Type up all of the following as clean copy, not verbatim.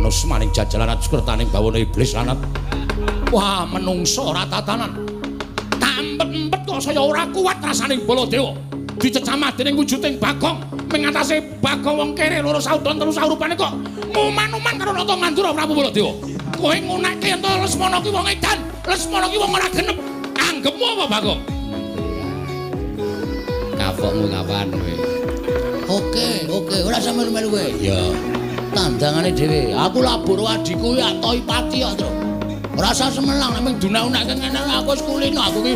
Manusmaning jajalan atus kertaning bawana iblis lanat. Wah, menungso ora tatanan. Tampet-empet kok saya ora kuat rasaning Baladewa. Dicecamah dening wujuding Bagong, mengatasi Bagong wong kere loro saudon telu saurupane kok nguman-uman karo Nata Mandura Prabu Baladewa. Kowe ngunekke yen to Lesmana ki wong edan, Lesmana ki wong ora genep. Anggepmu apa, Bagong? Kapokmu kapan kowe? Oke, oke, ora usah melu-melu kowe. Ya. Tandangane dhewe. Aku labur adhiku ya Toy Pati kok, Tru. Ora usah semelang nek mung dunak-unakke ngene aku wis kulino aku ki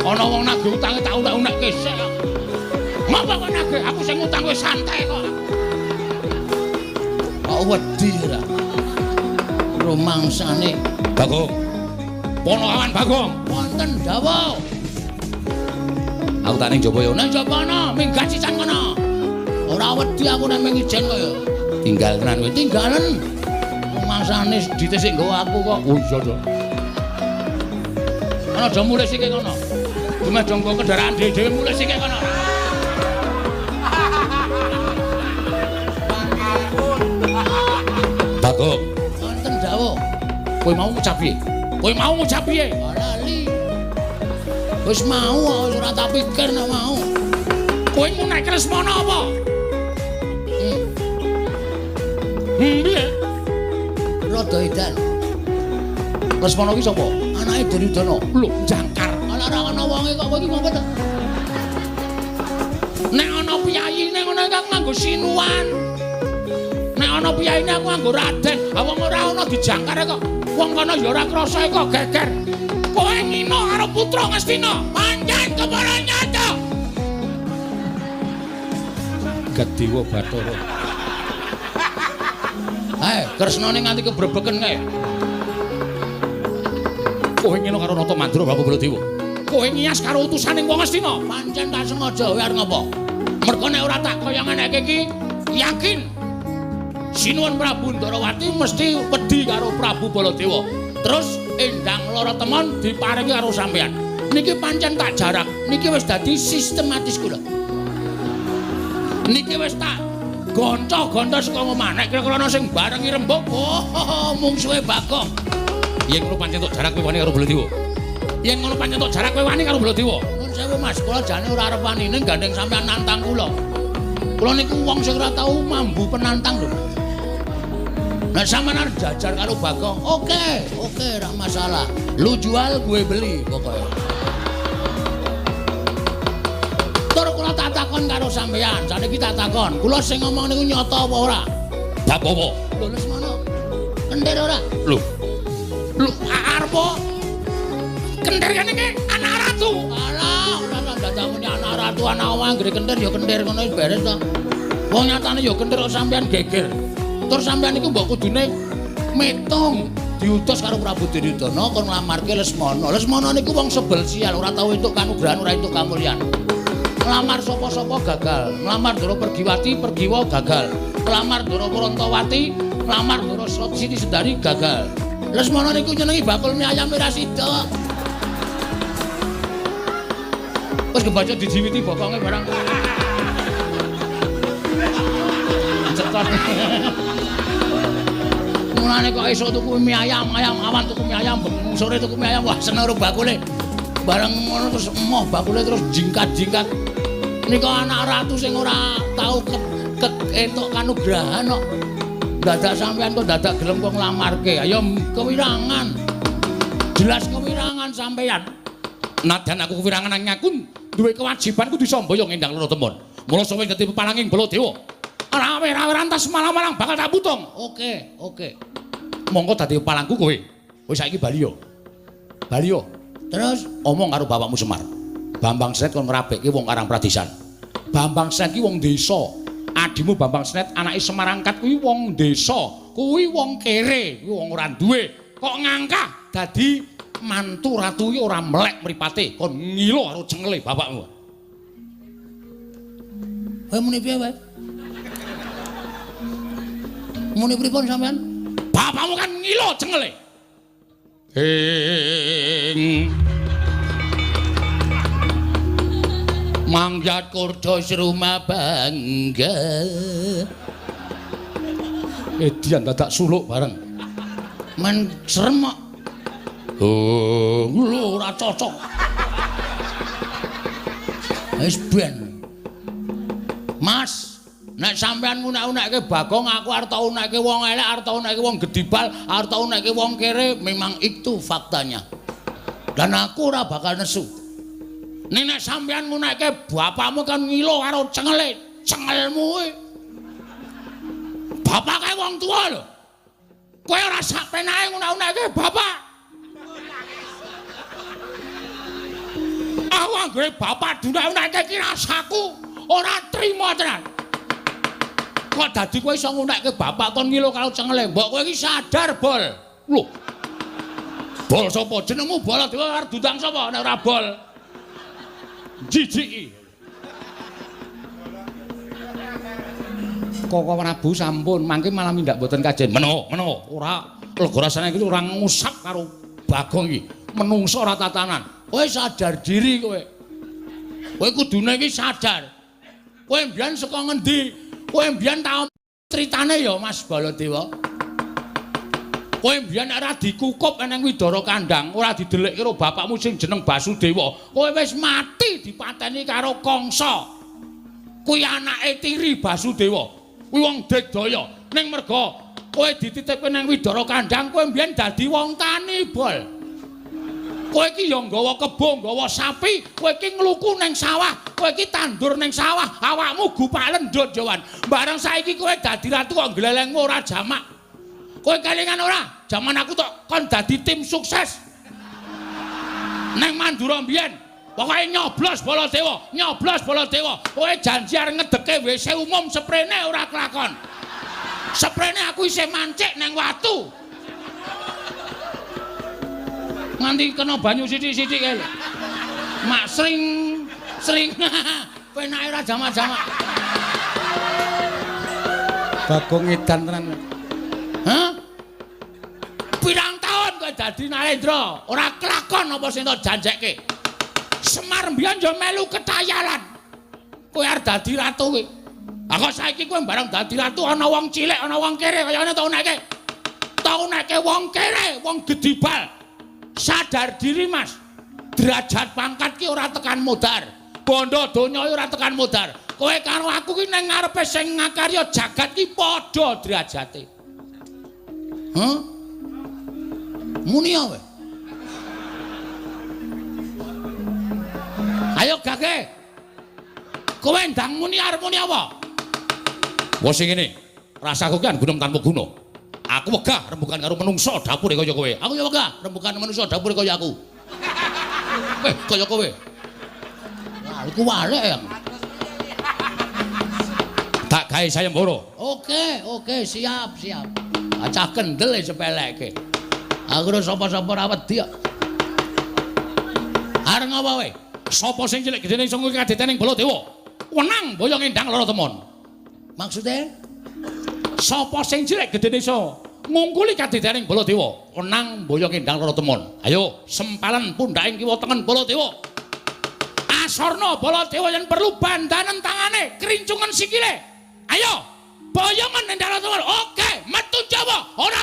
ana wong nagih utange tak unek-unekke sik kok. Ngapa kok nagih? Aku sing ngutang wis santai kok. Kok wedi ora? Rumangsane Bagong. Ponokawan Bagong. Wonten dawuh. Aku tak ning jaba ya. Nang jaba ana, minggat sisan kono. Ora wedi aku nek mung ijen kaya. Tinggal tenan kowe. Tinggalen. Rumangsane dite sik nggawa aku kok. Oh iya to. Ana do mulih sik kono. Dumeh do nggo kendaraan dhewe-dhewe mulih sik kono. Bagong. Wonten dawuh. Kowe mau ngucap piye? Kowe mau ngucap piye? Lali. Wis mau wis ora tak pikir nek mau. Kowe ngunekke Lesmana apa? Piye? Rada edan. Lesmana ki sapa? Anake Duryudana. Lho, jangkar. Ala ora ana wonge kok kowe iki ngopo to? Nek ana piyayine ngono aku nganggo sinuwan. Nek ana piyayine aku nganggo raden. Ha wong ora ana dijangkar kok. Wong kono ya ora krasa kok geger. Kowe ngino karo putra Ngastina. Pancen kepara nyata. Gadewa Bathara. Hae, Kresnane nganti kebrebeken kae. Kowe ngino karo Nata Mandura Bapak Baladewa. Kowe ngiyas karo utusaning wong Ngastina. Pancen tak sengaja kowe arep ngopo? Mergo nek ora tak kaya ngeneke iki yakin Sinuwun Prabu Ndarawati mesti wedi karo Prabu Baladewa. Terus Endang Lara Temon diparingi karo sampean. Niki pancen tak jarak, niki wis dadi sistematis kula. Niki wis tak gonco-gonco saka omah. Nek kira-kira ana sing barengi rembug, oh mungsuhe Bagong. Yen ngono pancen tok jarak kowe wani karo Baladewa. Yen ngono pancen tok jarak kowe wani karo Baladewa. Nuwun sewu Mas, kula jane ora arep wani ning gandeng sampean nantang kula. Kula niku wong sing ora tau mambu penantang lho. Nek sampean arep jajar karo Bagong, oke, oke ora masalah. Lu jual gue beli pokoke. Tur kula tak takon karo sampean, saniki tak takon. Kula sing ngomong niku nyata apa ora? Bab apa? Lho Lesmana. Kentir ora? Lho. Lho arep kentir kene iki anak ratu. Alah, ora dadak muni anak ratu, anak wong anggere kentir ya kentir ngono wis beres to. Wong nyatane ya kentir kok sampean geger. Terus sampean niku mbok kudune metung diutus karo Prabu Duryudana kon nglamarke Lesmana. Lesmana niku wong sebel sial, ora tau entuk kanugrahan, ora entuk kamulyan. Nglamar sapa-sapa gagal, nglamar Ndara Pergiwati, Pergiwa gagal. Nglamar Ndara Prantawati, nglamar Ndara Siti Sendari gagal. Lesmana niku nyenengi bakul mie ayam ora sida. Wis kebaca dijiwiti bokonge barang. Cetot. Mulane kok esuk tuku mie ayam, ayam awan tuku mie ayam, sore tuku mie ayam, wah seneng karo bakule. Bareng ngono terus emoh bakule terus jingkat-jingkat. Nika anak ratu sing ora tau entuk kanugrahan kok. Dadak sampean kok dadak gelem kok nglamarke. Ayo kewirangan. Jelas kewirangan sampean. Nadyan aku kewirangan nanging aku duwe kewajiban kudu samboyong Endang Lara Temon. Mula sawe dadi pepalanging Baladewa. Rawe-rawe rantas malang-malang bakal tak putung. Oke, oke. Monggo dadi pepalangku kowe. Wis saiki bali yo. Bali yo. Terus omong karo bapakmu Semar. Bambang Snet kon ngrabekke wong Karang Pradisan. Bambang Snet ki wong desa. Adimu Bambang Snet anake Semar angkat kuwi wong desa. Kuwi wong kere, kuwi wong ora duwe. Kok ngangkah dadi mantu ratu iki ora melek mripate, kon ngilo karo cengele bapakmu. Kowe muni piye wae? Muni pripun sampean? Bapakmu kan ngilo cengele. Ing Mangyat kurdos rumah bangga. Edian dadak suluk bareng. Men serem kok. Oh, lho ora cocok. Wis ben. Mas, nek sampean ngunek-unekke Bagong, aku arep tak unekke wong elek, arep tak unekke wong gedibal, arep tak unekke wong kere, memang itu faktanya. Dan aku ora bakal nesu. Ning nek sampean ngunekke bapakmu kan ngilo karo cengele, cengelmu kuwi. Bapak kae wong tuwa lho. Kowe ora sak penake ngunek-unekke bapak. Aku anggere bapak dunek-unekke iki rasaku ora trima tenan. Kok dadi kowe iso ngunekke bapak kon ngilo karo cengele? Mbok kowe iki sadar, Bol. Lho. Bol sapa? Jenengmu Baladewa arep diundang sapa nek ora Bol? Jijiki. Koko Prabu sampun mangke malah mindak mboten kajen. Meno, meno, ora lega rasane iki ora ngusap karo Bagong iki. Menungso ora tatanan. Kowe sadar diri kowe. Kowe kudune iki sadar. Kowe mbiyen saka ngendi? Kowe mbiyen tau critane ya Mas Baladewa. Kowe mbiyen ora dikukup nang Widara Kandang, ora didelikke karo bapakmu sing jeneng Basudewa. Kowe wis mati dipateni karo Kangsa. Kuwi anake tiri Basudewa. Kuwi wong digdaya. Ning merga kowe dititipke nang Widara Kandang, kowe mbiyen dadi wong tani, Bol. Kowe iki ya nggawa kebo, nggawa sapi, kowe iki ngluku nang sawah, kowe iki tandur nang sawah, awakmu gupak lendut Jawan. Bareng saiki kowe dadi ratu kok glelengmu ora jamak. Kowe kelingan ora? Jaman aku tok kon dadi tim sukses. Nang Mandura mbiyen, pokoke nyoblos Baladewa, nyoblos Baladewa. Kowe janji arep ngedeke WC umum seprene ora kelakon. Seprene aku isih mancik nang watu. Nganti kena banyu sithik-sithik kae lho. Mak sring sring penake ora jamak-jamak. Bagong edan tenan. Hah? Pirang taun kowe dadi Narendra, ora kelakon apa sing tok janjekke. Semar mbiyen yo melu ketayalan. Kowe arep dadi ratu kowe. Ah kok saiki kowe bareng dadi ratu ana wong cilik, ana wong kere kaya ngene tok uneke. Tok uneke wong kere, wong gedibal. Sadar diri Mas, derajat pangkat ki ora tekan modar, bondo donya ora tekan modar. Kowe karo aku ki nang ngarepe sing ngakarya jagat ki padha derajate. Hah? Muni kowe. Ayo gage. Kowe ndang muni arep muni apa? Wah sing ngene, rasaku ki gunung tanpa guna. Aku wegah rembugan karo menungso dapure kaya kowe. Aku ya wegah rembugan menungso dapure kaya aku. Kaya kowe. Wah, iku walek ya. Tak gawe sayembara. Oke, oke, siap, siap. Acah kendel e sepeleke. Aku ora sapa-sapa ora wedi kok. Arep ngapa kowe? Sapa sing cilik gedene iso ngungkul kadetening Baladewa? Wenang boyong endang lara temon. Maksude? Sapa sing cilik gedene iso ngungkuli kadetening Baladewa? Wenang boyong endang lara temon. Ayo sempalan pundhaking kiwa tengen Baladewa. Asorna Baladewa yen perlu bandanen tangane, krincungen sikile. Ayo, boyongan endang lara temon. Oke, metu Jawa, ora